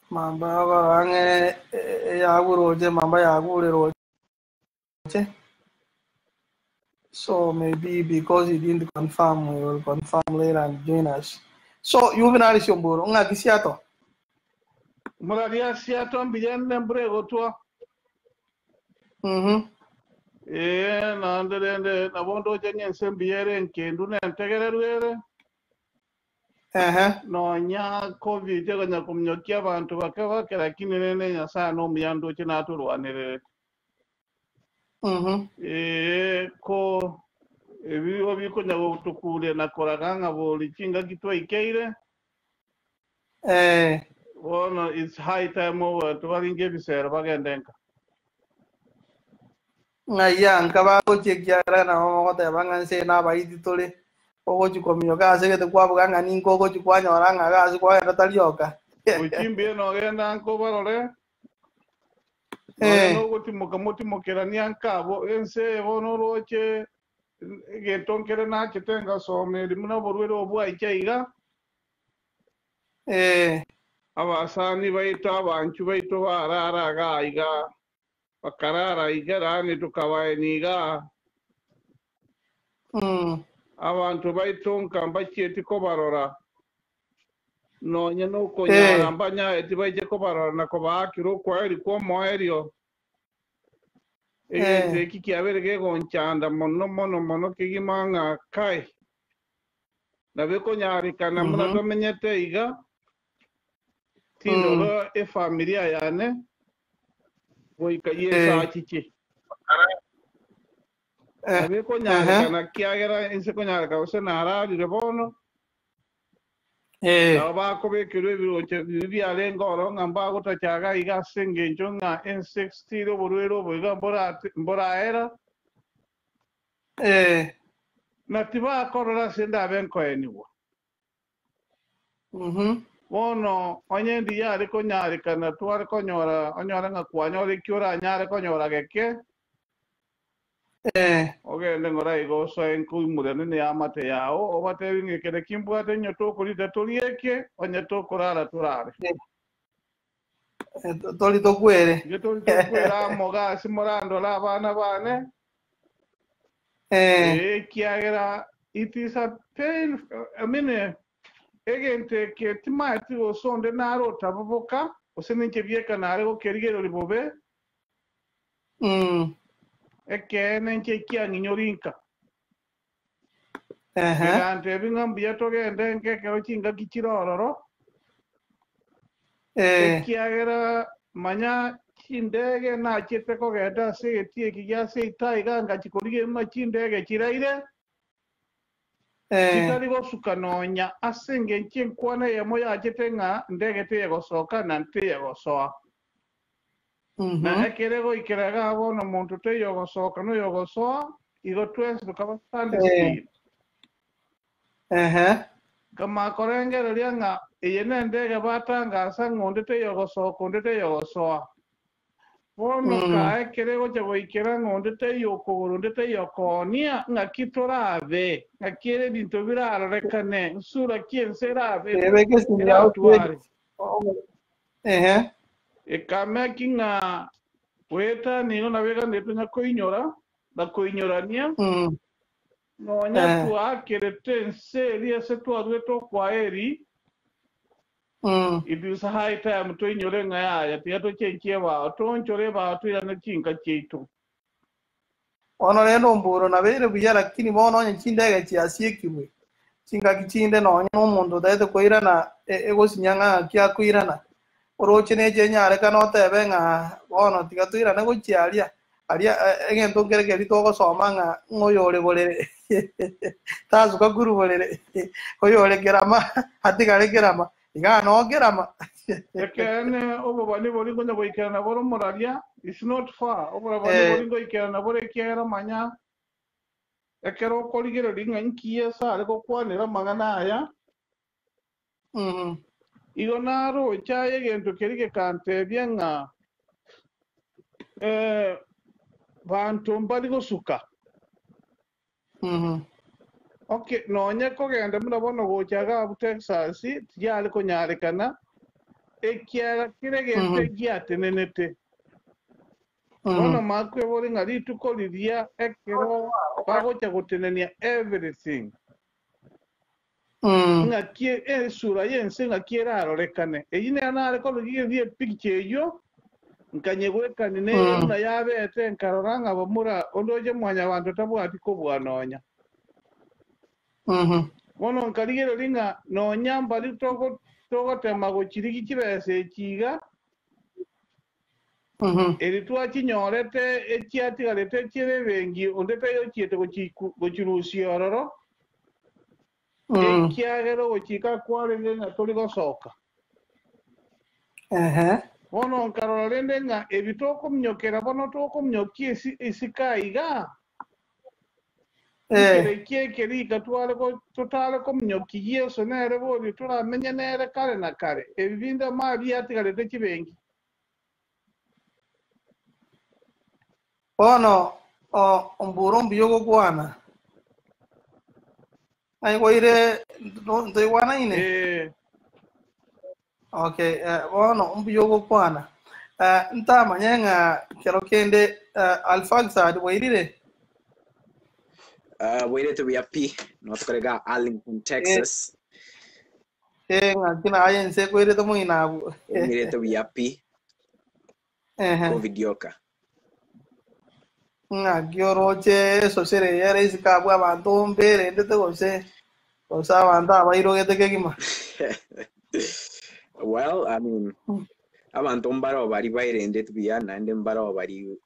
Mamba ogorora ang'e eyagwe roche, mamba yagure roche. So maybe because he didn't confirm, he will confirm later and join us. So Juvenal Siomburu, ng'aki siato? Moraria siato mbuya ende mbura egotwa. Mhm. Ee, naende rende nabo ndoche ng'a ense mbuya ere enkendu na entegereru ere. Ehe. Nonya Covid ekonya kominyokia abanto bake bake, lakini rende Nyasae nomuya ndoche natorwanererete. Mhm. Ee, ko ebigo bikonya gotokuria na koraga ng'a bori chingaki twaikeire. Eh. Bono it's high time abanto baringe ebisero bagende nka. Ng'ai anka bagochia ekiagera nabo mogoteba ng'a inse nabaiti tore, ogochia kominyoka ase egete kwabuga ng'a ninko ogochia kwanyora ng'a iga ase kwagenda tari oka. Gochia mbuya nogenda nka obarore, nonya nogotimoka motimokeranie anka abwo. Ense eye bono oroche egento nkere nachete ngasoma eri buna oborwaire obo bwaicha iga. Abasani baito abanchwa baito barara iga iga, bakarara iga, yaani tokabaenia iga. Abanto baito nka mbachieti kobarora, nonya nokonyara mbanyaeti baiche kobarora na kobaakera okwaeri kw'omoerio. Egento eki kiabeire kegonchanda mono mono mono kegima ng'a kai, Nabo ekonyarekana buna tomenyete iga, tindora efamilia yane goika Yeso achiche. Nabo ekonyarekana kiagera inse konyareka gose nararire bono, nabo bakobekerwa ebiroche biria biarenge ororo ng'a mbagotacha iga ase engencho ng'a ense still oborwaire obo iga mboraera. Ee. Na tibakorora ase ndabe nkoenigwa. Mhm. Bono onye ndiyare konyarekana tware konyora, onyore ng'a kwanyora eki oranyare konyora geke, Ee. ogende ng'ora iga osoe nkoimorane neamate yao, obatebi ng'a eke naki mbwate onye tokorita torie eke, onye tokorara torare. Ee, tori tokwere. Inche tori tokwere amo gasi morandore abana bane, Eh. Ee, ekiagera it is a pain, I mean, egento eke timaeti gose onde nare otaboboka, gose ninche bieka nare gokerigereria bobe, Ekeene inche kiang'inyori nka. Egantebia ng'a mbuya togende nka ekero chingaki chire ororo, Ekiagera manya chindege nachete kogenda ase egetii eke gia seito aiga ngachia korigia buna chindege chiraire, chitari gosuka nonya, ase engencho enkwana eyemo yachete ng'a ndege teyegosoka na nteyegosoa. Na ekero egoikera igaa bono monto taiyo ogosoka na oyogosoa, igo twensi tokaba standstill. Nkamanya korengereria ng'a eye nendege batangasa ng'a onde taiyo ogosoka onde taiyo ogosoa. Bono kaa ekero egocha goikera ng'a onde taiyo okogora onde taiyo okoonia, ng'aki torabe? Ng'aki ere ebinto birarorekane? Nsura ki ense erabe eratware? Ekameki ng'a goeta nigo nabeganire tonya koinyora na koinyorania. Nonya twaakerete ense eria ase twaruete okwaeri, it is high time toinyore ng'a yaya, tiga tochenchie ebao, toonchore ebao toirane chinka chiaito. Bono rende omboro nabeire buya, lakini bono onye chindege chiasiekirwe, chingaki chinde nonya nomonto otagete koirana egosinya ng'a ng'aki akoirana, oroche neche enyarekane otebe ng'a bono tiga toirane gochia aria, Aria egento nkere keria togosoma ng'a ng'a oyore borere tasuka korwa borere, oyore kerama atigare kerama, igaa noo kerama. Ekeene, obobani boria nkonya goikerana bore omoraria, is not far, oborabani boria ngoikerana bore ekiagera manya ekero okorigereria ng'a inki Yeso are gokwanera amang'ana aya, Igo naroche aye egento keria gekantebia ng'a banto mbari gosuka. Okay, nonye kogenda buna bono gocha iga abwo Texas, tiyare konyarekana. Ekiagera kera egento egiatenenete. Bono makwebori ng'a rituko riria ekero bagocha gotenenia everything, ng'aki esura y'ense ng'aki erarorekane. Eyio nero nare korigereria epicture eyio, nkanyegwekania nere buna yabete, nkarora ng'a bamura onde oche mwanyabanto tabwati kobua nonya. Bono nkarigereria ng'a nonya mbari togotema gochirigia chibesa echi iga, eri twachinyorete echiatigarete chire ebenki, onde tayochiete gochirusia ororo, ekiagera ogochika kwarenge ng'a tori gosoka. Bono nkarora rende ng'a ebi tokominyokera bono tokominyokia isiko aiga, Nkereki eke rika tware totare kominyokia Yeso nere borio toramenye nere kare na kare. Ebi binde ama biatigarete chibenki. Bono ombura mbuya ogokwana. Naigwaire ntoigwanaine? Ee. Okay, bono mbuya ogokwana. Ntamanye ng'a kero kende Alfaxad bwairire? Bwairete buya pi, notokorega Arlington, Texas. Eh, ng'aki naye ense ekoirete moino abwo. Eng'irete buya pi, Covid yoka. Ng'aki oroche esosera eye ere isiko abwo abanto mberendete gose gose abanto abairogete kegima? Well, I mean, abanto mbaro bari bairendete buya naende mbaro bari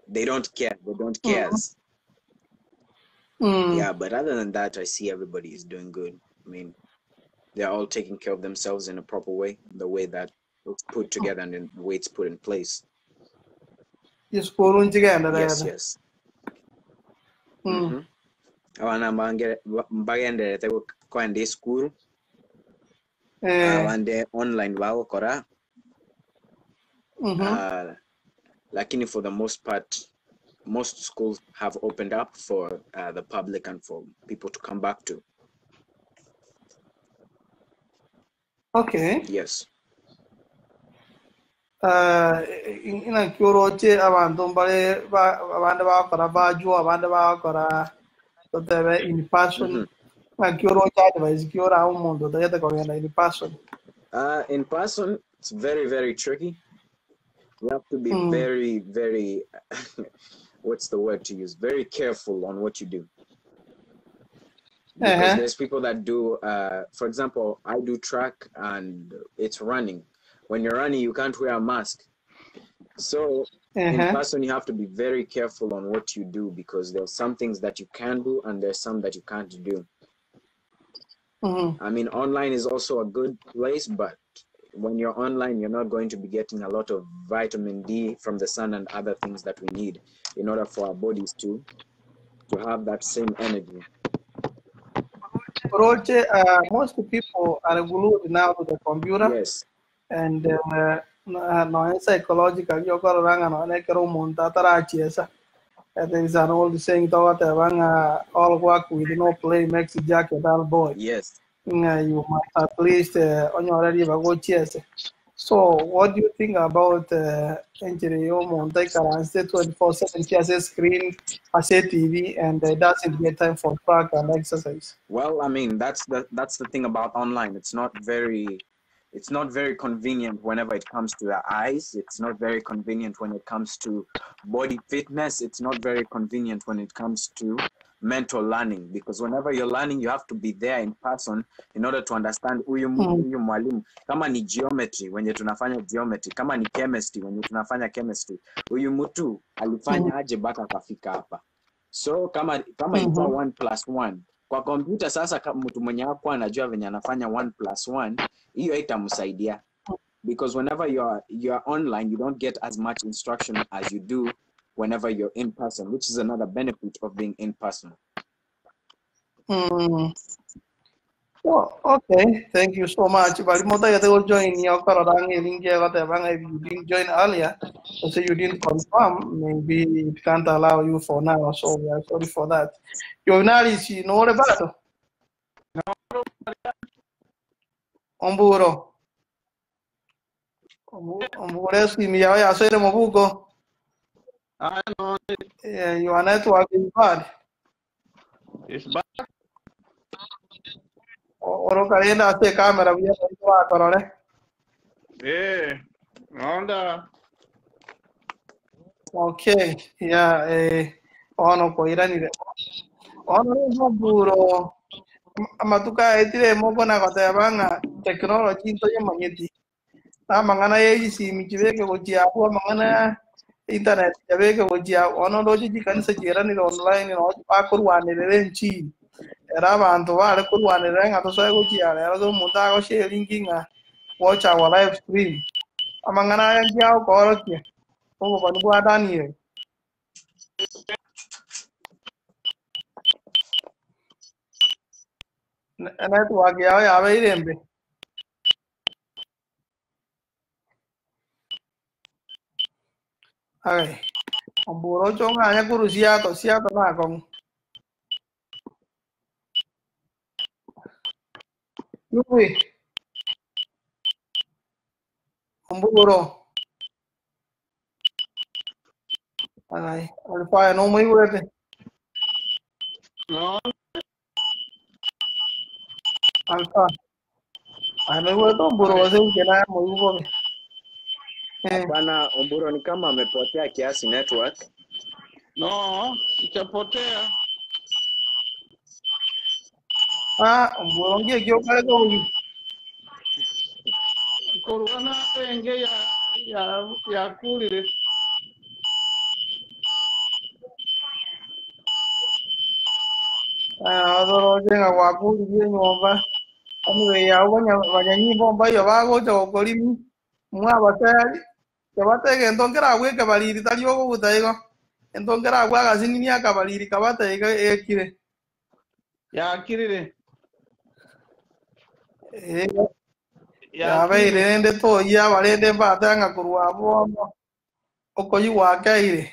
they don't care, they don't cares. Yeah, but other than that, I see everybody is doing good. I mean, they're all taking care of themselves in a proper way, the way that it's put together and in the way it's put in place. Chisukuru nchigendererete. Yes, yes. Abana mbagendererete koenda esukuru, abande online bagokora, lakini for the most part, most schools have opened up for the public and for people to come back to. Okay. Yes. Inaki oroche abanto mbare abande bagokora virtual, abande bagokora totebe in person. Naki oroche advice ki orae omonto otagete kogenda in person? In person, it's very, very tricky. You have to be very, very, what's the word to use? Very careful on what you do. Because there's people that do, for example, I do track and it's running. When you're running, you can't wear a mask. So in person, you have to be very careful on what you do because there's some things that you can do and there's some that you can't do. I mean, online is also a good place, but when you're online, you're not going to be getting a lot of vitamin D from the sun and other things that we need in order for our bodies to have that same energy. Roche, most people are glued now to the computer. Yes. And no psychological yokororanga no nekero omonto atarachiesa. There is an old saying togoteba all work with no play makes Jack a dull boy. Yes. You must at least onyore riba gochiese. So what do you think about enchiri yomonto ikaranse 24/7 chiase screen ase TV and doesn't get time for track and exercise? Well, I mean, that's the thing about online. It's not very convenient whenever it comes to the eyes. It's not very convenient when it comes to body fitness. It's not very convenient when it comes to mental learning, because whenever you're learning, you have to be there in person in order to understand huyu huyu mwalimu. Kama ni geometry, wenye tunafanya geometry, kama ni chemistry, wenye tunafanya chemistry, huyu mtu alifanya aje mpaka akafika hapa. So kama ilikuwa 1 + 1 kwa kompyuta, sasa kama mtu mwenye hakuwa anajua venye anafanya 1 + 1, hiyo haitamsaidia, because whenever you're online, you don't get as much instruction as you do whenever you're in person, which is another benefit of being in person. Well, okay, thank you so much. But join if you didn't join earlier, so you didn't confirm, maybe it can't allow you for now, so we are sorry for that. Journalist, no rebato. Omburo. Ombure esimi yao yasoire mobuko. I know Eh, your network is bad. it's bad. Orokarenda ase ekamera buya bakorore. Eh, naona Okay, yeah, ono koiranire. Ono rero amatuko aetire moko na goteba ng'a technology ntoyemanyeti. Amang'ana ya esimi chibeke gochia abwo amang'ana internet yabeke gochia ono ndoche chikanisa chiaranire online no bakorwanerera enchiri. Era abanto bare korwanerera ng'a tosoe gochia rero omonto agoshare link ng'a watch our live stream. Amang'ana aya nkiagokorokia obobani bwa Daniel. Network yao yabeire embe. Ai, omburo ocho ng'anya korwa Seattle, Seattle nakong'u. Yui. Omburo. Ai, alifaya no moigwete. no Alfa. Ai noigwete omburo gose inche naye moigwa bobe. Eh, Hapana, Omburo ni kama amepotea kiasi network. no ichapotea. ah, omburo ngie kio kare kogi. Korwana enge ya ya ya kulire. Ah, odoroche ng'a gwakuririe nyomba. Anyway, abo banyanyimbo mbayo bagocha gokorimi mwabaseri kebatege ento nkeragwa ekabariri tari ogoguta igo ento nkeragwa agasinini akabariri kabate iga ekire Yakirire. Eh, yabeire rende toyia abarende mbate ng'a korwa abwo bono okoyia gwakeire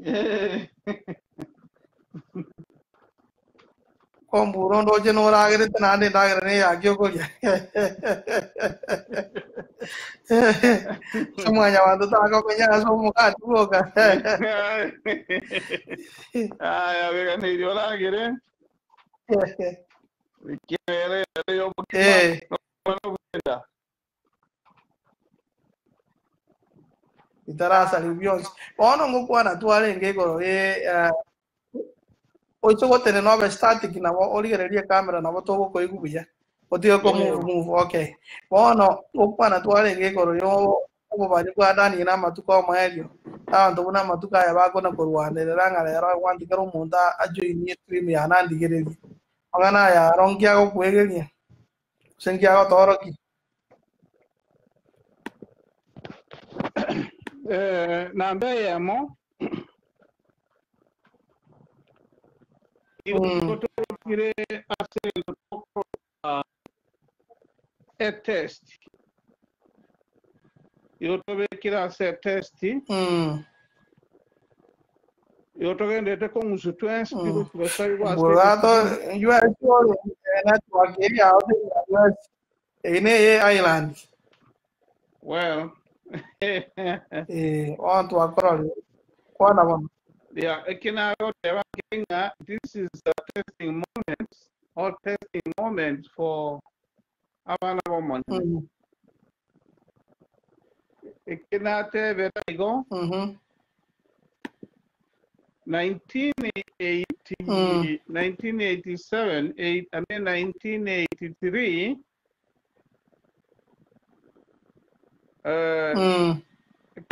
Eh. Kombura onde oche noragerete naende endagera na eyaki okoria ase mwanyabanto takomenya ase omogati bwoka Aya beganeirie oragere. Ikere yobokima. Eh, No itarasa riu bionsi bono ngokwana twarenge igoro ye oche gotene nobe static nabo origererie camera nabo togokoigwa buya otige ko move move okay bono ngokwana twarenge igoro yo obobani bwa Daniel na amatuko omoerio abanto buna amatuko aya bakona korwanerera ng'a rero gwandikera omonto ajoinie stream yane andigererie amang'ana aya aro nkiagokwegeria gose nkiagotorokia Eh, namba eyemo tokire ase tokora etest igo tobekire ase etest igo togendete kong'usu twensi igo tugasabirwa ase Burato US network eri yao US eye eye island well eh on twakorora kwana bono yeah ekinagoteba ng'a this is a testing moment or testing moment for abana b'omonene ekinatebera igo 1980, 1987, eight, I mean 1983,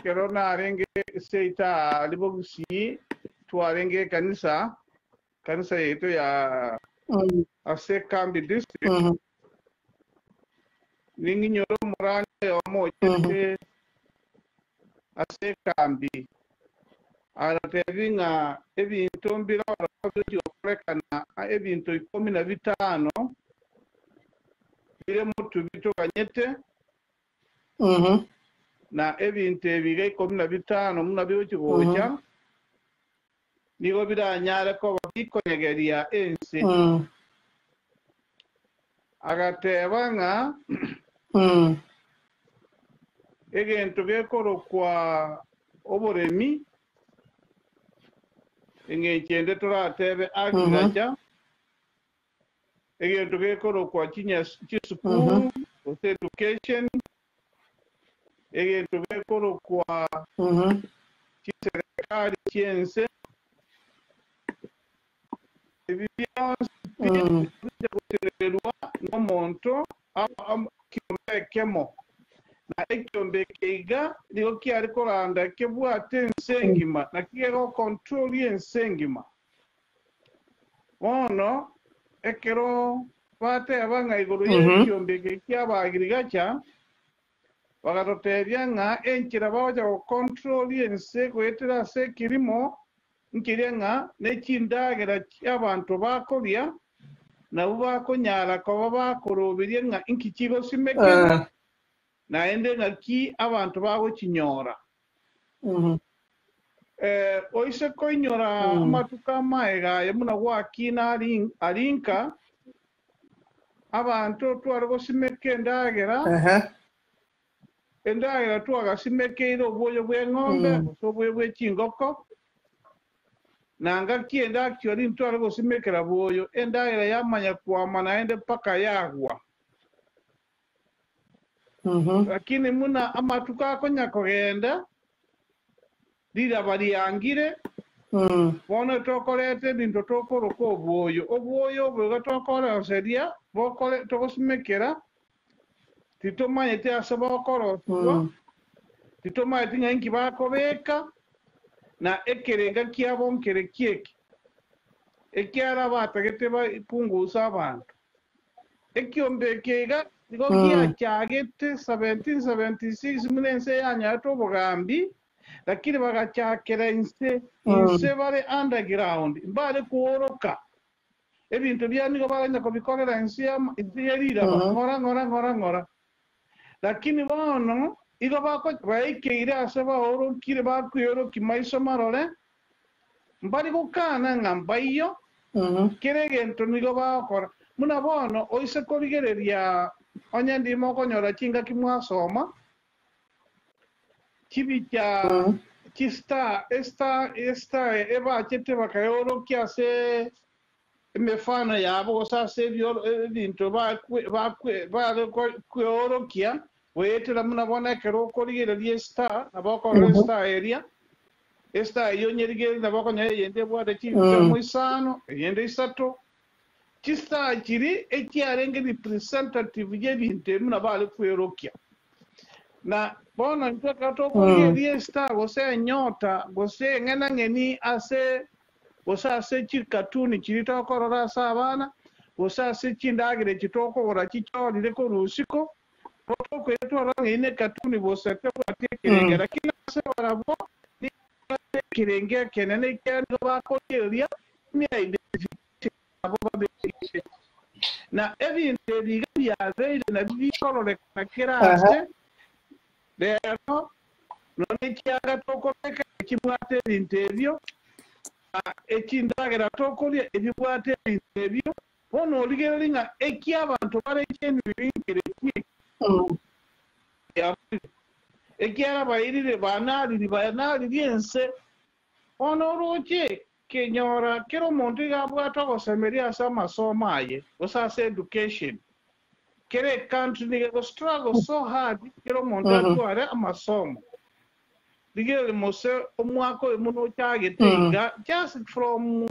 kero narenge seita alibogusi twarenge kanisa kanisa yetu ya ase Kambi district ninginyoro murane omochete ase Kambi aratebi ng'a ebinto mbiroro biokorekana ebinto 15 bire mutu bitoganyete na ebinto ebiga 15 muna biochigocha nigo biranyare koba bikonyegeria ense agateba ng'a Egento gekorokwa oboremi, eng'encho ende toratebe agriculture, egento gekorokwa chisukuru gose education, egento gekorokwa chiserekari chi'ense, ebi bionsi pi bigocha gotenererwa nomonto ekiombe ekemo. Na ekiombe eke iga nigo kiare koranda kebwate ense engima, naki gegocontrol ense engima. Bono ekero bateba ng'a igoro y'ekiombe eke ki'Abagirigacha, bagatotebia ng'a enchera bagocha gocontrol ense goetera ase ekerimo nkeria ng'a nechindagera chi'abanto bakoria, nabwo bakonyara koba bakoroberia ng'a inki chigosimekerwa, naende ng'aki abanto bagochinyora. Oise koinyora amatuko amaega aye buna gwakina arinka, abanto tware gosimeka endagera, endagera twagasimekeire obwoyo bw'eng'ombe gose obwoyo bwe chingoko, na ngaki ende actually ntware gosimekera bwoyo, endagera yamanya kwama naende mpaka yagwa. Lakini buna amatuko akonya kogenda, riraba riangire, bono tokoreta ebinto tokoroka obwoyo. Obwoyo obo iga tokoroseria, bokore togosimekera, titomanyeti ase bokorosigwa, titomanyeti ng'a inki bakobeka, na ekerenga kiabo nkereki eke, ekiagera batagete bapungusa abanto. Ekiombe eke iga nigo giachagete 1776 buna ense yanyorete obogambi, lakini bagachakera inse, inse bare underground, mbare kooroka. Ebinto biabo nigo baranya kobikorera inse inse ye riraba, ng'ora ng'ora ng'ora ng'ora. Lakini bono igo bako baikeire ase baorokire bakweorokia maiso marore, Mbari gokana ng'a mbaiyo, kera egento nigo bagokora. Buna bono oise korigereria onye ndimo okonyora chingaki mwasoma, chibicha chistar, estar, estar ebachete bakaeorokia ase emefano yabo gose ase ebinto bare kweorokia goetera buna bono ekero okorigereria estar, nabo okorora estar eria, estar eyio onyerigererie nabo okonyora eyende ebwate chinsemo isano, eyende isato. Chistar chiria echiarenge representative y'ebinto ebi buna bare kweorokia. Na bono intwe ekero tokorigereria estar gose enyota gose eng'enang'eni ase gose ase chikatuni chiria tokorora ase abana, gose ase chindagera echi tokogora chichorire korwa isiko, nabo tokoira twarora ng'a eyio nekatuni bosa tebwati ekerenge. Lakini ase barabwo nigo ebwate ekerenge ekenene, ekiagera nigo bakorigereria identification yabo babegete. Na ebinto ebi iga biabeire nabio bikororekana kera ase rero, Nonya ekiagera tokobeka ekibwate ebinto ebio, na echindagera tokoria ebibwate ebinto ebio, bono origererie ng'a eki abanto bare genuine nkereki eki kiaborire, ekiagera bairire banariri banaririe ense. Bono oroche kenyora kera omonto iga abwate ogosemeria ase amasomo aye, gose ase education. Kera ecountry nigo ego struggle so hard kera omonto atware amasomo. Rigereria mose omwaka oyo buna ochagete iga just from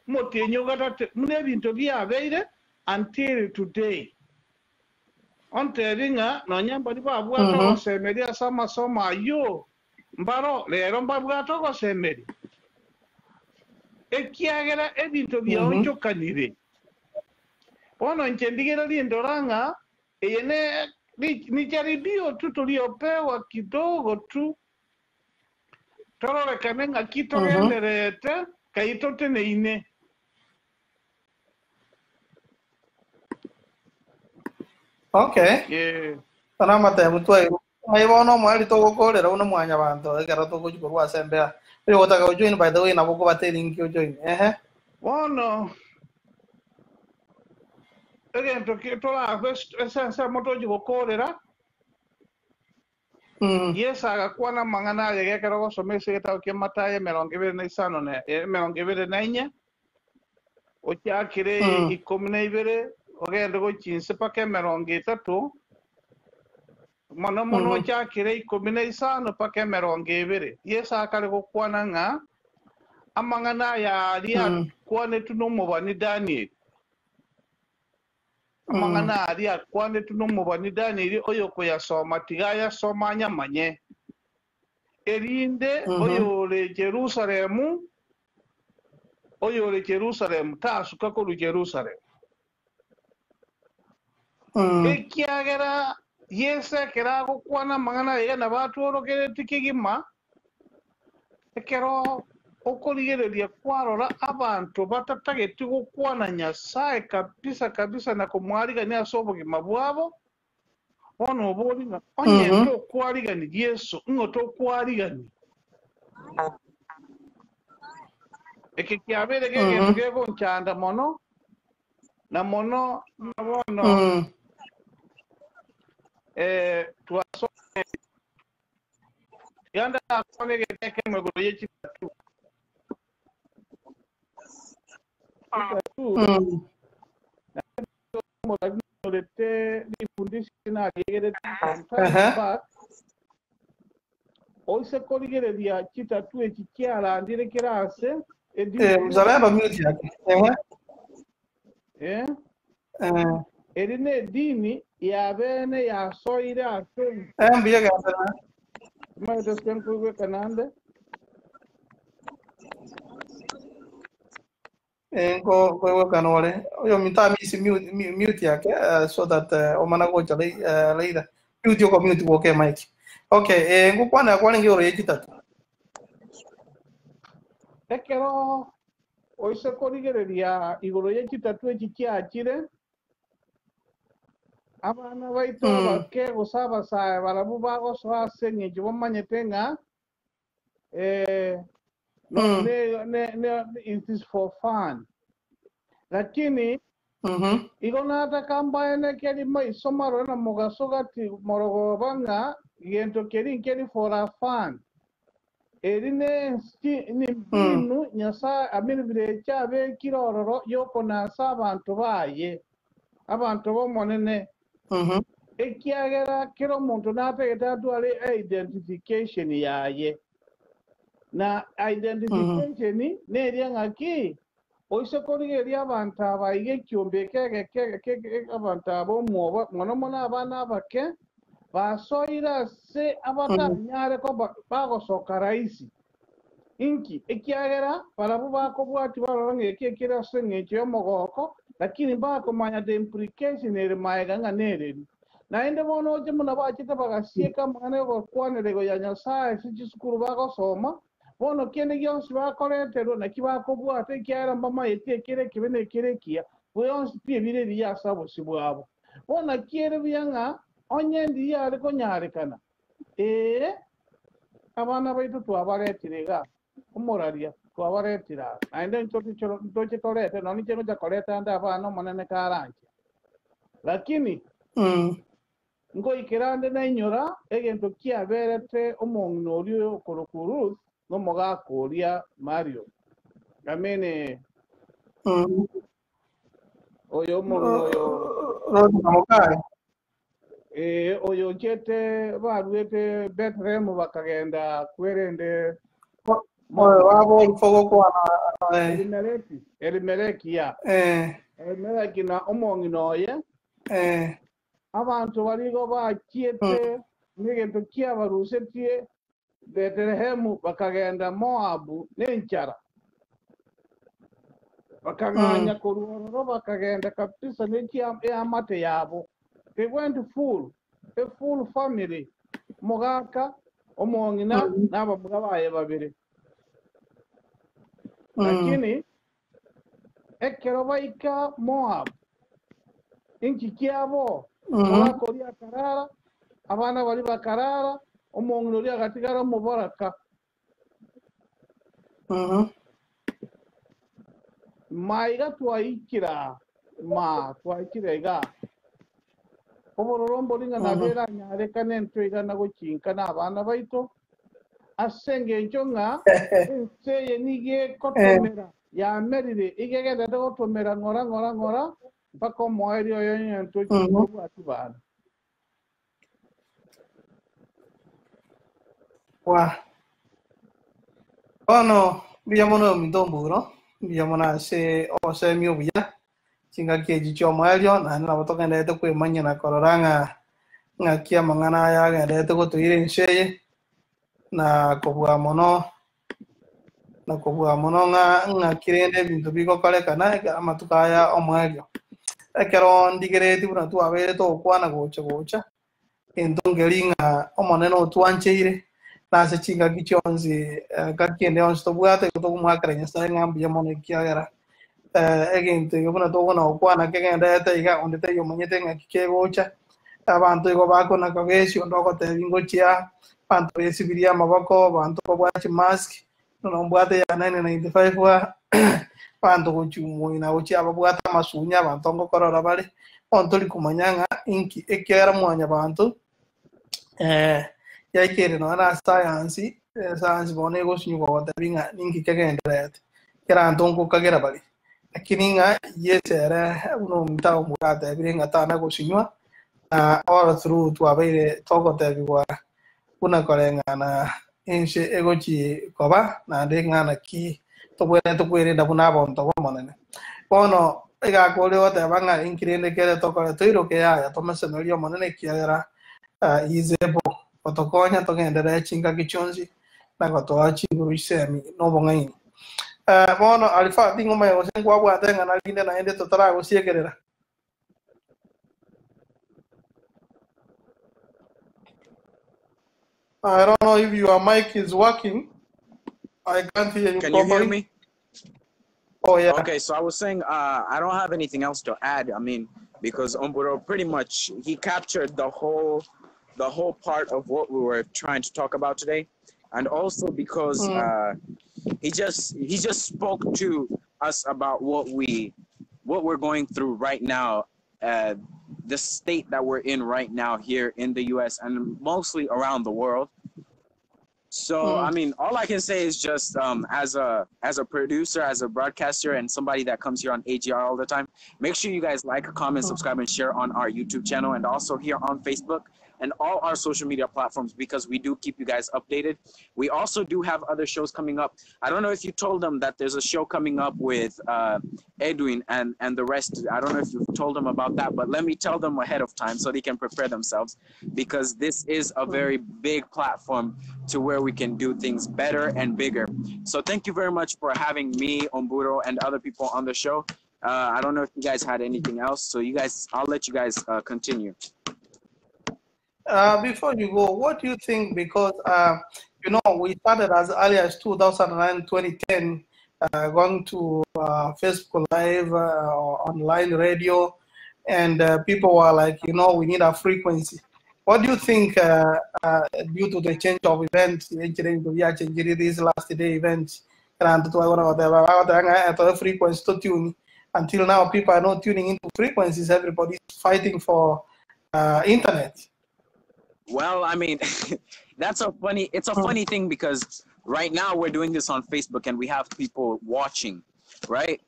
omotienyi ogatate buna ebinto biabeire until today. Ontebi ng'a nonya mbaria babwate ogosemeria ase amasomo ayio mbaro rero mbabwate ogosemeria, ekiagera ebinto biaonchokanire. Bono inche ndigererie ndora ng'a eye ne ni jaribio tu tuliopewa kidogo tu, tororekane ng'aki togendererete kai toteneine. Okay. Eh. Bono amatemu twairwe. Ng'ai bono omoerio togokorera buna mwanyabanto ekero togochia korwa ase embea. Oyogotaka gojoin by the way nabo okobata elink ojoin. Ehe. Bono egento ki torakwe ase ensemo tochia gokorera. Yeso agakwana amang'ana aye gekero ogosoma ase egetabo kia Matayo 25 na 24, ochakire 12 ogende gochia inse mpaka 30, mono mono ochakire 15 mpaka 20. Yeso akare gokwana ng'a amang'ana aya aria akwanetwe nomobani Danieli. Amang'ana aria akwanetwe nomobani Danieli oyokoyasoma tiga ayasome anyamanye, erinde oyore Yerusalemu, oyore Yerusalemu tasuka korwa Yerusalemu. Ekiagera Yeso ekero agokwana amang'ana aya iga nabo atworokeretie kegima, Ekero okorigereria kwarora abanto batatageti gokwana Nyasae kabisa kabisa na komoarigania ase obogima bwabo, bono obori ng'a onye ntokwarigani Yeso, ing'o tokwarigani? Eke kiabeire gegento gegonchanda mono, na mono ng'a bono twasomire. Tiga ndakwane egento ekemo igoro ye chitatu. Chitatu omorarete rifundisio nariegerete sometime back. Oise korigereria chitatu echi chiarandire kera ase edini. Mzalendo mute yake. Eri nedini y'abeene yasoire ase ense. Mbuya genda. Omanyete ase nkoigweka naende? Nkoigwekana ore. Oyominto amisi mute, mute yake so that omana gocha later. Mute oko mute gwoka emic. Okay, ngokwana kwarenge igoro ye chitatu. Ekero oise korigereria igoro ye chitatu echi chiachire, abana baito abake gose abasae barabwo bagosoa ase engencho bamanyete ng'a no, ne, ne, ne, it is for fun. Lakini igo nataka mbaene keri maiso marore na mogaso gati morogoba ng'a gento keri nkeri for a fun. Eri nembinu Nyasae amine birecha abekire ororo yokonasa abanto baye, abanto b'Omonene. Ekiagera kera omonto natagete atware identification yaye. Na identification neria ng'aki oise korigereria abanto aba iga ekiombe eke egeke egeke abanto aba omwoba mono mono abana abake basoire ase abatanyare koba bagosoka rahisi. Inki? Ekiagera barabwo bakobwatia barora ng'a eki ekere ase engencho y'omogoko, lakini mbakomanya the implication ere maega ng'a nereri. Naende bono oche buna bachete bagasieka amang'ana y'ogokwanera igoro ya Nyasae ase chisukuru bagosoma, bono kende gionsi bakoreterwa naki bakobwata, ekiagera mbamanyeti ekere ekebe na ekere ekiya, bionsi pi ebire ebiya ase obosio bwabo. Bono naki ere buya ng'a onye ndiria are konyarekana, ee, abana baito twabaretire iga, omoraria twabaretire aa, naende ntoche torete, nonya ninche ngocha koreta ande abana Omonene karanche. Lakini ngoikera ande nainyora egento kiaberete omong'ina oria okorokwa Ruth nomogaka oria Marion. I mean, oyo omong'ina oyo Ruth na mokaye. Oyo ochete baruete Bethlehem bakagenda kwerende Oyo wabo gokwana Elimeleki, Elimeleki ya. Elimeleki na omong'ina oye. Abanto barigo bachiete negento kiabarusetie Bethlehemu bakagenda Moabu nenchara. Bakang'anya korwa ororo bakagenda kabisa neamate yabo. They went full, a full family. Omogaka, omong'ina, na abamura baye babere. Lakini ekero baika Moab, inki kiabo, omogaka oria akarara, abana baria bakarara, omong'ina oria agatigara omoboraka. Maiga twaikira, ma twaikire iga. Obororo mbori ng'a nabo eranyarekane entwe iga na gochinka na abana baito, ase engencho ng'a ense eye nigo egotomera, yamerire, iga egenderete gotomera ng'ora ng'ora ng'ora, mpaka omoerio oyo onye intwe tobwati bana. Wa. Bono mbuya mono ominto Omburo, mbuya mono ase obosemia obuya, chingaki echi chi'omoerio, naende nabo togendererete kwemanyia na korora ng'a ng'aki amang'ana aya agendererete gotoira ense eye, na kobua mono na kobua mono ng'a ng'aki rende ebinto bigokorekana ekero amatuko aya omoerio. Ekero ndigereretie buna twabeire togokwana gocha gocha, Gento nkeri ng'a Omonene otwancheire, na ase chingaki chionsi, engaki ende yonsi tobwate, igo tokomoakera Nyasae ng'a mbuya mono ekiagera egento eke buna tokona gokwana kegendererete iga, onde taiyo omanyete ng'aki kegocha. Abanto igo bakona kogesia onde ogotebi ngochia, abanto besibirie amaboko, abanto babwate chimask, nonya mbwate ya 995 aa, abanto gochia omoina gochia ababwate amasunya, abanto ngokorora bare, bono tori komanya ng'a inki ekiagera mwanyabanto yaikeire nonya na sayansi, esayansi bono egosinywa kogotebia ng'a ninki kegendererete, kera anto ngokagera bare. Lakini ng'a Yeso ere buna omonto agomoka atebire ng'a tana gosinywa, na all through twabeire togotebigwa buna koreng'ana ense egochia koba, naende ng'a naki tobwenerete kwerenda buna abanto b'Omonene. Bono egakore goteba ng'a inki rende kere tokore toiroke yaya tomosemerie Omonene ekiagera he is able gotokonya togenderere chingaki chionsi na gotoa chinguru chisemi na obong'aini. Bono Alifa ting'omanya gose nkwabwate eng'ana rinde naende totaragosiekerera. I don't know if your mic is working. I can't hear you Can you hear properly. me? Oh, yeah. Okay, so I was saying I don't have anything else to add. I mean, because Omburo pretty much he captured the whole part of what we were trying to talk about today, and also because he just spoke to us about what we're going through right now, the state that we're in right now here in the U.S. and mostly around the world. So, I mean, all I can say is just as a producer, as a broadcaster, and somebody that comes here on AGR all the time, make sure you guys like, comment, subscribe, and share on our YouTube channel and also here on Facebook and all our social media platforms, because we do keep you guys updated. We also do have other shows coming up. I don't know if you told them that there's a show coming up with Edwin and the rest. I don't know if you've told them about that, but let me tell them ahead of time so they can prepare themselves, because this is a very big platform to where we can do things better and bigger. So thank you very much for having me, Omburo, and other people on the show. I don't know if you guys had anything else, so you guys, I'll let you guys continue. Before you go, what do you think? Because, you know, we started as early as 2009, 2010, going to Facebook Live, or online radio, and people were like, you know, we need a frequency. What do you think, due to the change of events, these last day events, and frequency to tune, until now people are not tuning into frequencies, everybody's fighting for internet. Well, I mean, it's a funny thing, because right now we're doing this on Facebook and we have people watching, right?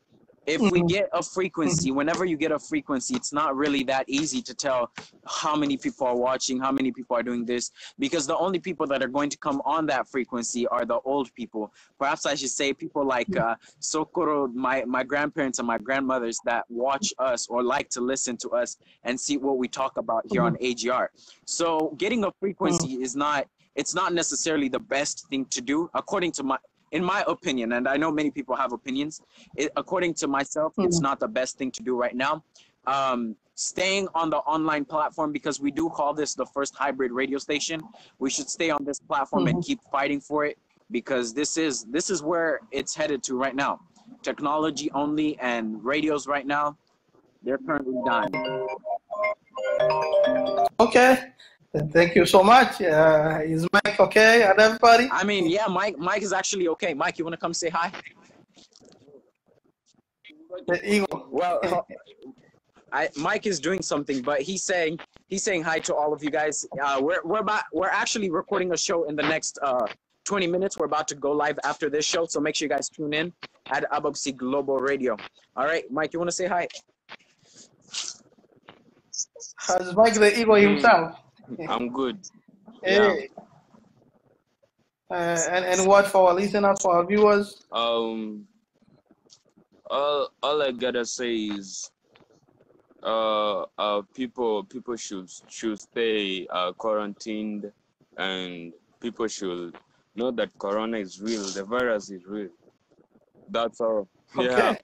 If we get a frequency, whenever you get a frequency, it's not really that easy to tell how many people are watching, how many people are doing this, because the only people that are going to come on that frequency are the old people. Perhaps I should say people like Sokoro, my grandparents and my grandmothers that watch us or like to listen to us and see what we talk about here on AGR. So getting a frequency is not, it's not necessarily the best thing to do, according to my, in my opinion, and I know many people have opinions, according to myself, it's not the best thing to do right now. Staying on the online platform, because we do call this the first hybrid radio station, we should stay on this platform and keep fighting for it, because this is where it's headed to right now. Technology only, and radios right now, they're currently dying. Okay. Thank you so much. Is Mike okay and everybody? I mean, yeah, Mike is actually okay. Mike, you want to come say hi? The eagle. Well, Mike is doing something, but he's saying He's saying hi to all of you guys. We're actually recording a show in the next 20 minutes. We're about to go live after this show, so make sure you guys tune in at Abagusii Global Radio. All right, Mike, you want to say hi? Has Mike the Eagle himself. I'm good. Yeah. Hey. And what for our listeners, for our viewers? All I gotta say is, people should stay quarantined, and people should know that Corona is real. The virus is real. That's all. Okay. Yeah.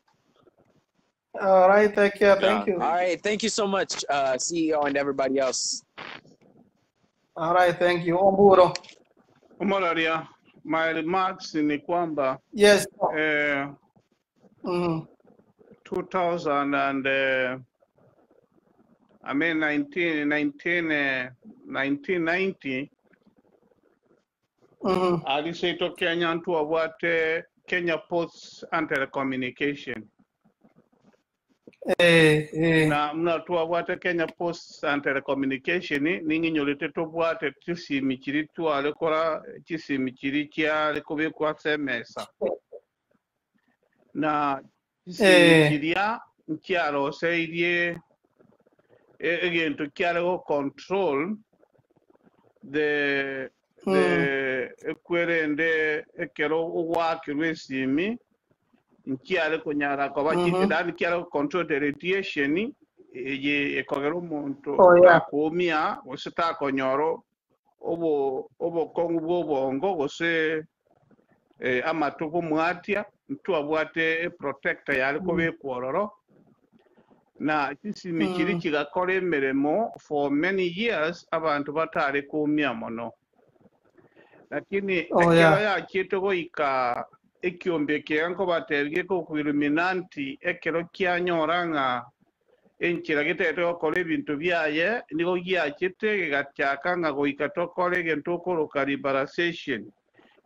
All right. Take care. Thank you. All right. Thank you so much, CEO and everybody else. All right. Thank you. Omburo. Omoraria, my remarks ni kwamba Yes. 2000 and I mean 1990 aliseito Kenya ntu abwate Kenya Posts and Telecommunication. Na mna tuabwate Kenya Posts and Telecommunication ninginyorete tobwate tisimi chiri twalekora chisimi chiri kyalekobekwa semesa. Na chisimi chiria nkyaroseirie egento kyarego control the ekwerende ekero ogwakirwe esimi nkiare kunyara koba chikidani kiare control the radiation ye ekogera omonto takumia gose takonyoro obo obokongu bw'obongo gose amatuko mwatia ntwabwate protector yari kobekwa na chisimi chiri chigakora emirimo for many years abantu batari kumia mono lakini ekero yachiete goika ekiombe kiango batebie ko Illuminati ekero kianyora ng'a enchera gitete gokora ebinto byaye nigo giachete gigachaka ng'a goika tokore egento okoroka liberalization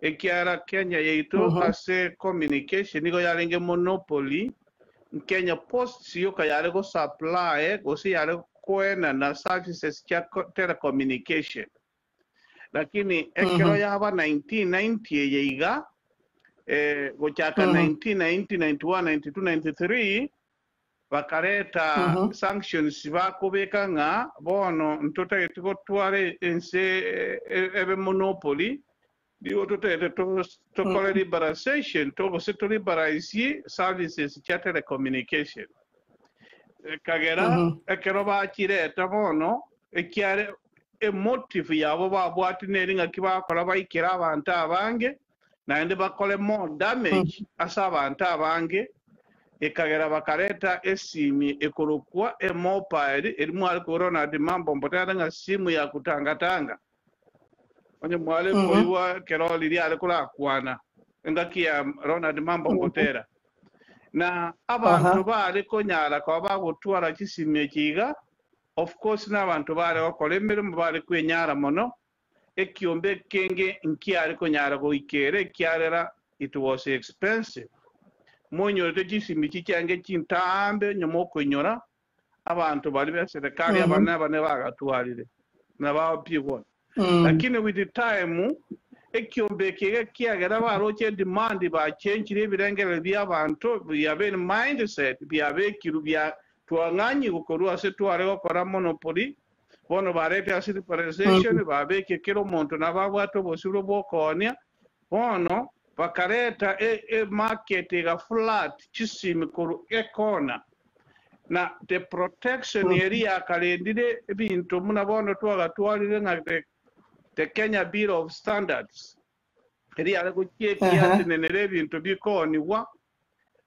ekiara Kenya yaitu ase communication nigo yarenge monopoly Kenya Post yoka yare go supply gose yare koena na services cha telecommunication lakini ekero yaba 1990 yeiga gochaka 1990 91 92 93 bakareta sanctions bakobeka ng'a bono ntotagete gotware ense ebe monopoly digo totagete tokore liberalization togose to liberalize services cha telecommunication kagera ekero bakireta bono ekiare emotive yabo babwate neri ng'aki bakora baikera abantu abange naende bakore more damage ase abantu abange ekagera bakareta esimi ekorokwa emobile erimu ari Ronald Mambo mbotera ng'a simu ya kutangatanga onye mwale koiwa kero riri ari korakwana engaki ya Ronald Mambo mbotera na abantu bari konyara kwa bagotwara chisimi ekiga of course n'abantu bari gokora emirimo bari kwenyara mono ekiombe kenge nkiare konyara goikere kiarera it was expensive monyorete chisimi chichange chintambe nyuma okonyora abantu bari be serikali abana bane bagatwarire na bapigwa lakini with the time ekiombe kege kiagera baroche demand ba change ebirengere bya abantu byabe mindset byabe kiru bya twang'anyi gukorwa se tware gokora monopoly bono barete ase liberalization babeke kero omonto nababwate obosiro bwokonia bono bakareta e market ega flat chisimi koru ekona na the protection area karendire ebinto muna bono twagatwarire ng'a the Kenya Bureau of Standards eri are gochiekia atenenere ebinto bikoniwa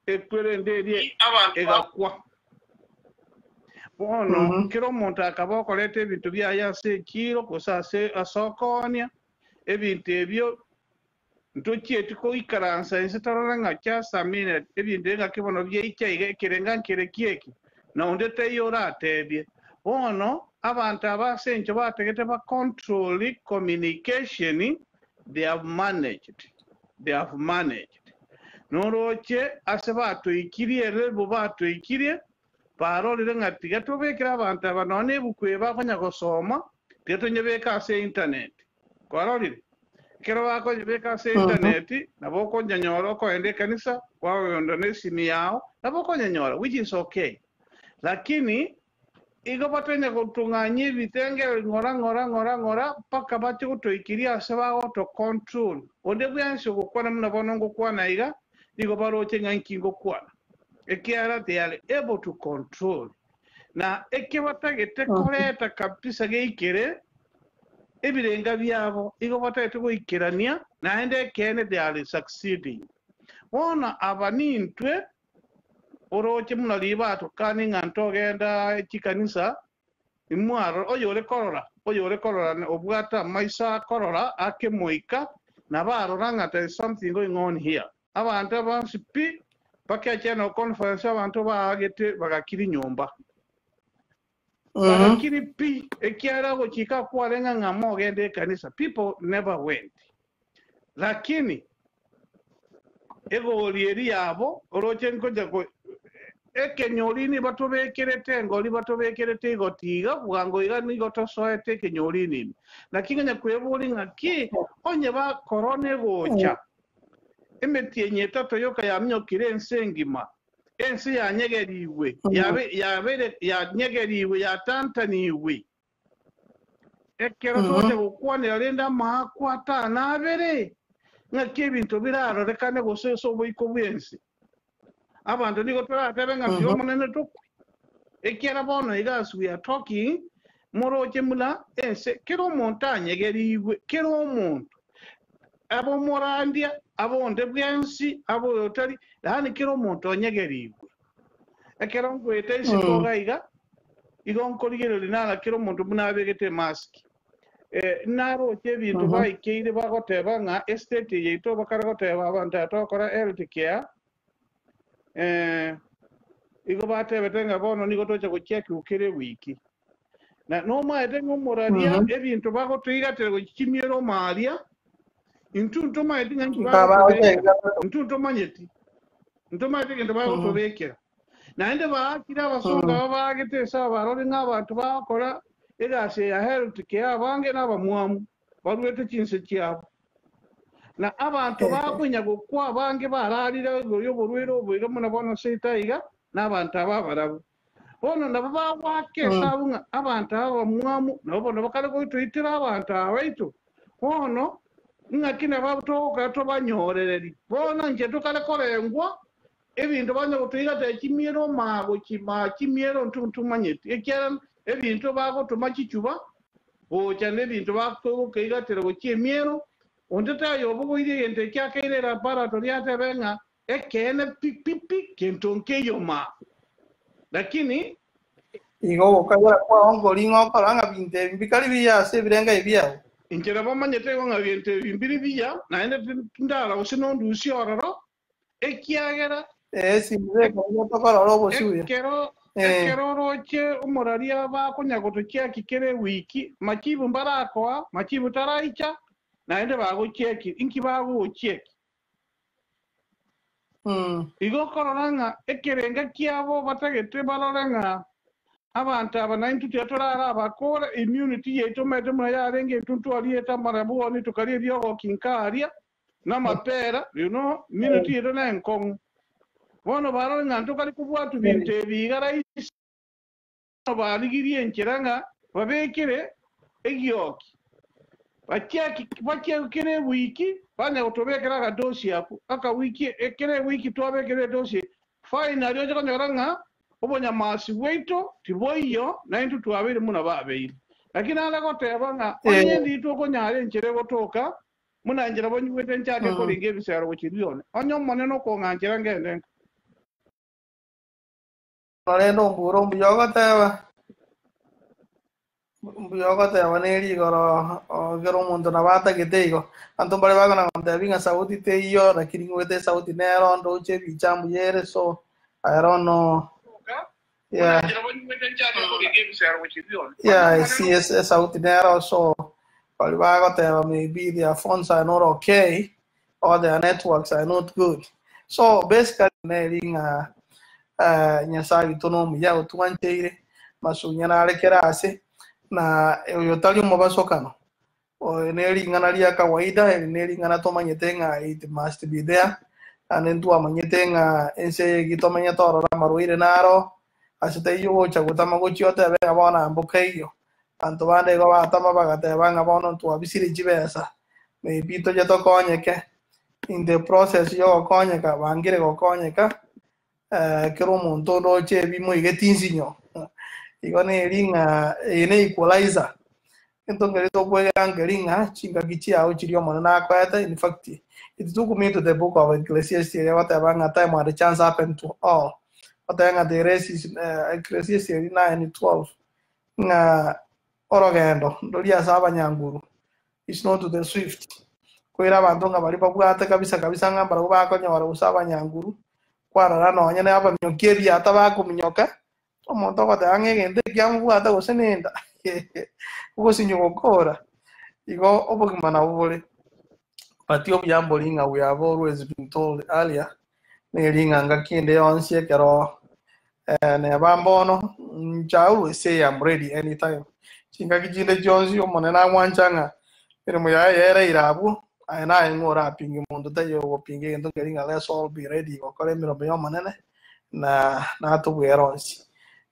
ekwerende eri egakwa bono kero omonto akaba okoreta ebinto biaye ase ekiro gose ase asokonia ebinto ebio ntochieti koikaransa ense torore ng'a just a minute ebinto ng'aki bono biaicha iga ekerenga nkere kieki na onde teiyo oratebie bono abantu aba ase encho bategete ba control communication they have managed noroche ase batoikirie rebo batoikirie Barorire ng'a tiga tobekere abanto aba nonya na ebuku eye bakonya gosoma, tiga tonyebeke ase internet. Kwarorire? Ekero bakonyebeka ase internet, nabo okonyanyora okoenda ekanisa, kwagenda na esimi yao, nabo okonyanyora, which is okay. Lakini igo batanya gotong'anyia ebitengero ng'ora ng'ora ng'ora ng'ora mpaka bache gotoikiria ase bagoto control. Onde bwensi ogokwana buna bono ngokwana iga, nigo baroche ng'a inki ngokwana. Ekiagera they are able to control. Na eke batagete koreta kabisa geikere ebirenga biabo, igo batagete goikerania, naende ekeene they are succeeding. Bono aba nintwe Oroche buna ribato kani ng'a ntogenda chikanisa, imwarora oyore korora, oyore korora obwate amaiso akorora akemoika, nabo arora ng'a there is something going on here. Abanto abansi pi, mpaka echeno conference abanto baagete bagakiri nyomba. Bagakiri pi, ekiagera ogochika kwarenge ng'a mogende ekanisa, people never went. Lakini egori eria yabo oroche nkocha ko ekenyorini batobekerete engori batobekerete igoti iga bwango iga nigo tosoete ekenyorini ime. Naki ng'anya kweboria ng'aki onye ba korona egocha emetienyi etato yoka yaminyokire ense engima ense yanyegerigwe yabe yabeire yanyegerigwe yatantanigwe. Ekero togocha gokwanera rende amaakwa atano abere, ng'aki ebinto birarorekane gose ase oboiko bw'ense? Abanto nigo toratebe ng'a mbuya Omonene tokwe, ekiagera bono iga as we are talking, moroche buna ense kera omonto anyegerigwe, kera omonto, abe omorandia, abe onde bwensi, abe oyotari, yaani kera omonto onyegerigwe. Ekero nkoeta isiko iga iga, igo nkorigereria nara kera omonto buna abegete emaski. Eh, naroche ebinto baikeire bagoteba ng'a estate eye yaito bakare goteba abanto aya togokora health care, eh, igo batebete ng'a bono nigo tocha gochiakigwa kera ewiki. Na nomaete ng'a omoraria ebinto bagotoigatera gochia chimiero omaria, intwe ntomaeti ng'a inki bagotobekera, intwe ntomanyeti. Ntomaete egento bagotobekera. Naende baakire abasongo aba baagete ase abarori ng'a abanto bagokora egasi ya health care abange nabamwamu, baruete chinse chiabo. Na abanto bakonya gokwa abange bararire igoro y'oborwaire obo iga buna bono seito aiga, nabanto aba abarabwo. Bono nabo bagoaka esabu ng'a abanto aba abamwamu nabo bono bakare goitoitera abanto aba baito. Bono ing'aki nabo togokora tobanyorereri? Bono inche tokare korengwa ebinto banya gotoigatera chimiero maa gochia maa chimiero intwe ntomanyeti, ekiagera ebinto bagotoma chichuba gocha nebinto bakogokeigatera gochia emiero, onde taiyo obogoirie egento ekio akeire elaboratory atebe ng'a Ekeene pi pi pi kento nkeiyo ma. Lakini. Igo ogokagera kwao nkori ng'a okora ng'a binto ebi mbikari biya ase ebirengo ebi biao. Inche nabamanyete igo ng'a binto ebi mbiri biya, naende tindara gose nondusie ororo, ekiagera. Ee, simbeka nigo tokorora obosio buya. Ekero ekero oroche omoraria bakonya gotochiaki kera ewiki, machibu mbarakoa, machibu taraicha, naende bagochieki. Inki bagogochieki? Igo okorora ng'a ekerenga kiabo batagete barore ng'a abanto aba naintwe tiga torare abakore, immunity yaito omanyete buna yarenge intwe ntwariete amarabwoni tokaria ebiogoki nkaria na amapera, you know, immunity yaito nenkong'u. Bono barore ng'a ntokari kobwatwa binto ebi iga rahisi. Bono barigirie enchera ng'a babekere egioki, bachiake kera ewiki banya gotobekera akadosi akwo, akawiki kera ewiki twabekera edosi, finally oche konyora ng'a obonyamasi bwaito tiboiyo naintwe twabeire buna babeire. Naki nare goteba ng'a onye nditwe okonyara enchera egotoka buna enchera bonyigwete nchake koringa ebisero gochia rione, onye Omonene okong'anchera ngende nka. Korende ombure mbuya ogoteba, mbuya ogoteba neri igoro ekero omonto nabo atagete igo. Abanto mbare bakona gontebia ng'a sauti teiyo lakini ng'wete esauti nero ndoche ebicha mbuya ere so I don't know. Yeah. Yeah, I see esauti nero so baria bagoteba maybe their phones are not okay or their networks are not good. So basically neri ng'a. Nyasae oito nomuya otwancheire, masunya nare kera ase, na oyo tari omobasokano. Oyo ne ring'ana ria kawaida, eri ne ring'ana tomanyete ng'a it must be there, naende ntwamanyete ng'a ense eye eki tomenyete ororo amarwaire naro, ase taiyo ogocha gotama gochia otebe ng'a bono amboka eyio. Abanto bande igo batama bagateba ng'a bono ntwabisire chibesa, maybe toche tokonyeke, in the process yogokonyeka bangire gokonyeka, Ekero omonto onde oche ebimo igeti nsinyo, igo neri ng'a eye ne equalizer. Egento nkeri tokwegera nkeri ng'a chingaki chiao chiria Omonene akoete, in fact it took me to the book of Ecclesiastes eria egoteba ng'a time and chance happen to all. Goteba ng'a the race is Ecclesiastes eri 9:12 ng'a orogendo ndori ase abanyanguru is not to the swift. Koira abanto ng'a baria babwate kabisa kabisa ng'a mbarabwo bakonyora gose abanyanguru, kwarora nonye na abaminyoki ebiata bakominyoka, omonto ogoteba ng'a egento eki amobwate gose nenda, ogosinywa gokora. Igo obogima nabwo bore. But obuya mbori ng'a we have always been told earlier, neri ng'a ngaki ende yonsi ekero neba mbono, inche I always say I'm ready anytime. Chingaki chinde chionsi Omonene agwancha ng'a emeremo yaye yereire abwo, aye naye ng'o orapinge monto taiyo ogopinga egento nkeri ng'a let's all be ready gokora emeremo y'Omonene na natobwere onsi.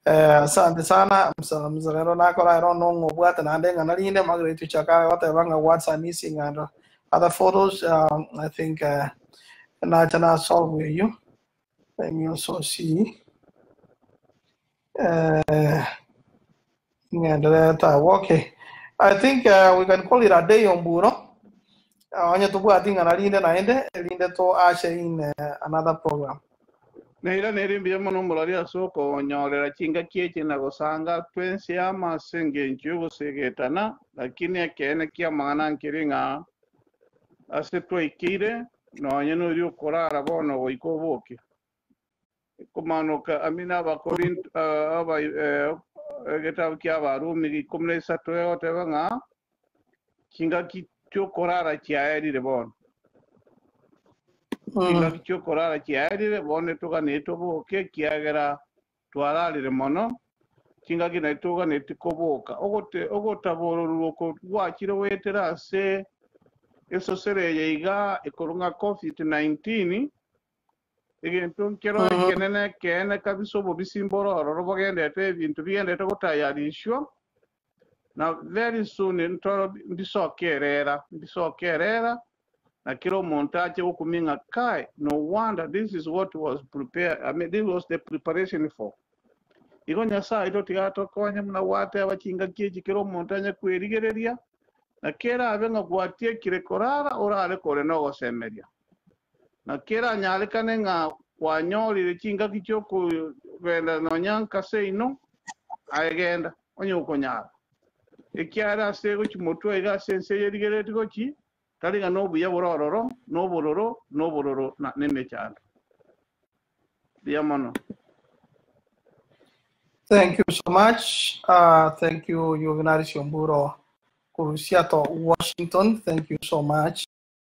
Asante sana mzalendo nakora ero nong'o obwate naende eng'ana rinde Margaret Chakara goteba ng'a words are missing and other photos I think nacha na solve eyio. Let me also see. Ng'endererete abwo. Okay. I think we can call it a day Omburo. Onye tobwati ing'ana rinde naende, erinde to usher in another program. Nairanere mbuya mono omorori ase okonyorera chingaki echi na gosanga twensi amo ase engencho y'ogosegetana, lakini ekeene ki'amang'ana nkere ng'a ase twaikeire nonya noria okorara bono goika oboke. Komanoka amina Abakorinto aba egetabu kia Abarumi ikomi na isato egoteba ng'a chingaki chi'okorara chiaerire bono. Chingaki chi'okorara chiaerire bono etoganeti toboke ekiagera twararire mono, chingaki naye toganeti koboka. Ogote ogotabororwa oko gwachire goetera ase esosera eye iga ekorwa ng'a Covid-19, egento nkero ekenene ekeene kabisa obobisi mboro ororo bogendete ebinto bigendete gotayarishwa, na very soon ntoro mbisoke erera, mbisoke erera, na kera omonto ache gokumia ng'a kai, no wonder this is what was prepared, I mean this was the preparation for. Igo Nyasae oito tiga atokonye buna gwateba chingaki echi kera omonto anye kwerigereria, na kerabe ng'a gwatiekire korara orare kore nogosemeria. Na keranyarekane ng'a kwanyorire chingaki chi'okogenda nonya nka seino, aye genda, onye okonyara. Ekiagera ase egochia motwe iga ase ense eye erigereretie gochia, tari ng'a nobuya bore ororo, nobororo, nobororo, na nemechando. Mbuya mono. Thank you so much. Thank you, Juvenal Siomburo Kurusiato, Washington. Thank you so much.